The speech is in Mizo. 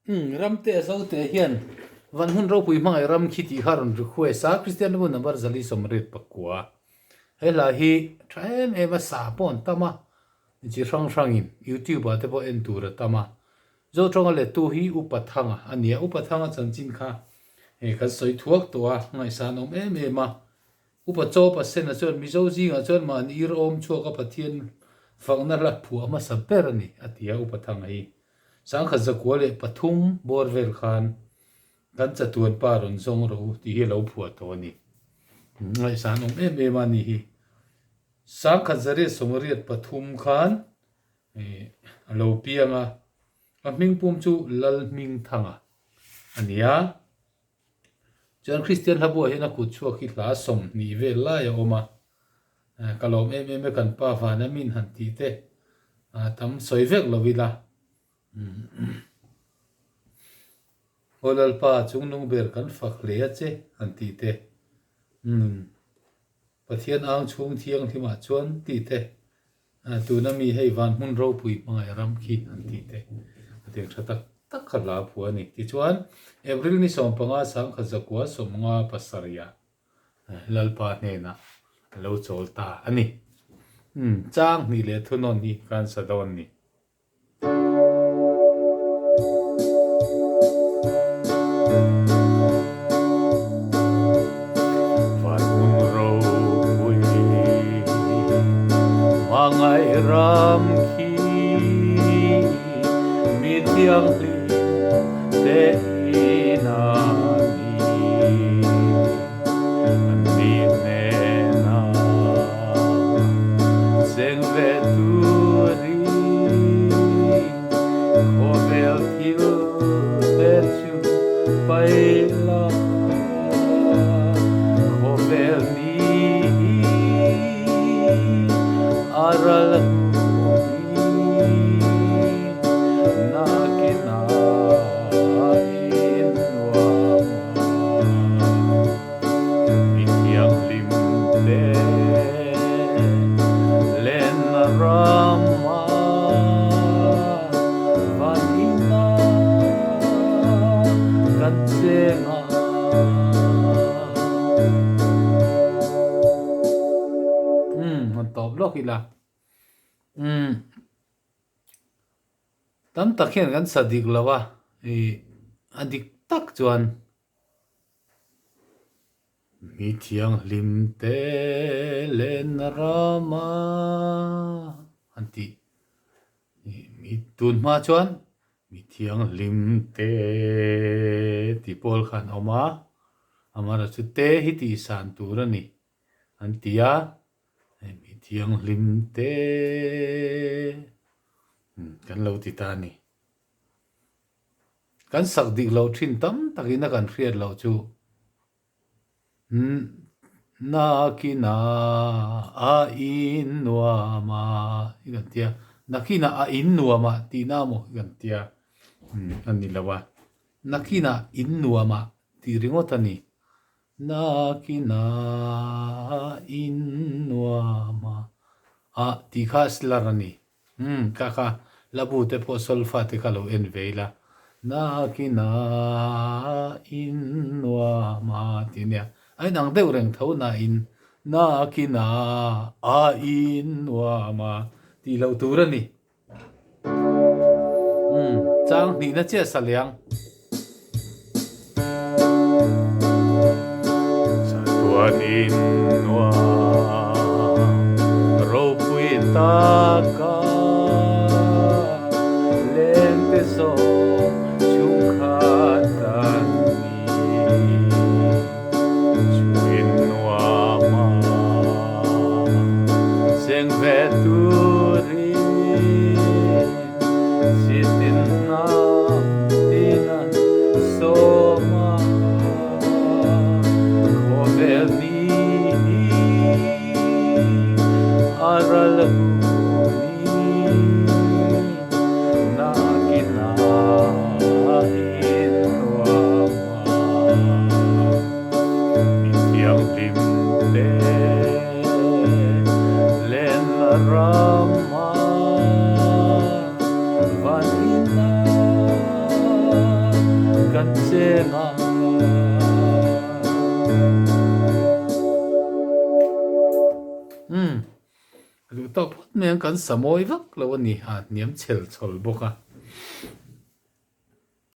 Umm Ramte a Zote hian Van hmun ropui hmangaih ram khi tih kha a rawn request a, Kristian ram number 489. He hla hi tha em em a, sa pawh an tam a, chi hrang hrangin YouTube ah te pawh en tur a tam a. Zotawnga lettu hi Upa Thanga a ni a, Upa Thanga chanchin kha kan sawi thuak tawh a, ngaihsan awm em em a. Upa Chaw Pasena chuan Mizo zingah chuan mahni ir awm chhuaka Pathian fakna hla phuah hmasa ber a ni, a ti a, Upa Thanga hi. 1913 bawr vel khan kan chatuan pa rawn zawng rawh u tih hi a lo phuah tawh a ni. Ngaihsan awm em em a ni hi. 1983 khan a lo piang a, a hmingpum chu Lalhmingthanga a ni a. Chuan Kristian hlabuah hian a kut chhuak hi hla 20 vel lai a awm a, ka lawm em em e kan pa vana min han tih te tam sawi vek lo ila. Aw Lalpa chungnung ber kan fak hle a che han tih te, Pathian ang chhung thianghlimah chuan tih te, Tuna mi hei van hmun ropui hmangaih ram khi an tih te a tiang tha tak tak kha hla phu a ni. Tichuan, April ni 15 1957 ah Lalpa hnenah a lo chawl ta a ni. Chang hnih leh thunawn hi kan sa dawn ni. Van hmun ropui hmangaih ram khi mi thianghlim te in a ni. An ni hnena cheng ve turin khawvel thil te chu pai la, khawvel ni hi a ral hnu hi nakin a innuam a, mi thianghlim te lenna rama van ina kan cheng a. Umm han tawp lawk ila. Umm tam tak hian kan sa dik lo a, ih a dik tak chuan. Mi thianghlim te lenna rama an tih. Mi tun hma chuan mi thianghlim te tih pawl kha an awm a, amaherawhchu chu te hi tih san tur a ni an ti a, mi thianghlim te kan lo ti ta a ni. Kan sak dik loh thin tam takin a kan hriat loh chu Nakina a in nuam a i kan tia, nakina a in nuam a tihna maw i kan tia a ni lo a, nakina in nuam a tih ringawt a ni. Nakina in nuam a ah tih kha slur a ni. Umm ka kha labu te pawh solfa te kha lo en ve ila nakina in nuam a tih ania a inang deuh reng tho nain nakina a in nuam a tih loh tur a ni. Umm chang hnihna chiah sa liang. Chatuan in nuam ropui taka lengte zawng chhungkhat kan ni. Chhuin nuama cheng ve turin Chitin hnam tina sawma khawvel ni hi a ral hnu ni. kan cheng a. Umm duh tawk phawt mai ang kan sa mawi vak lo a ni, a hniam chhel chhawl bawk a.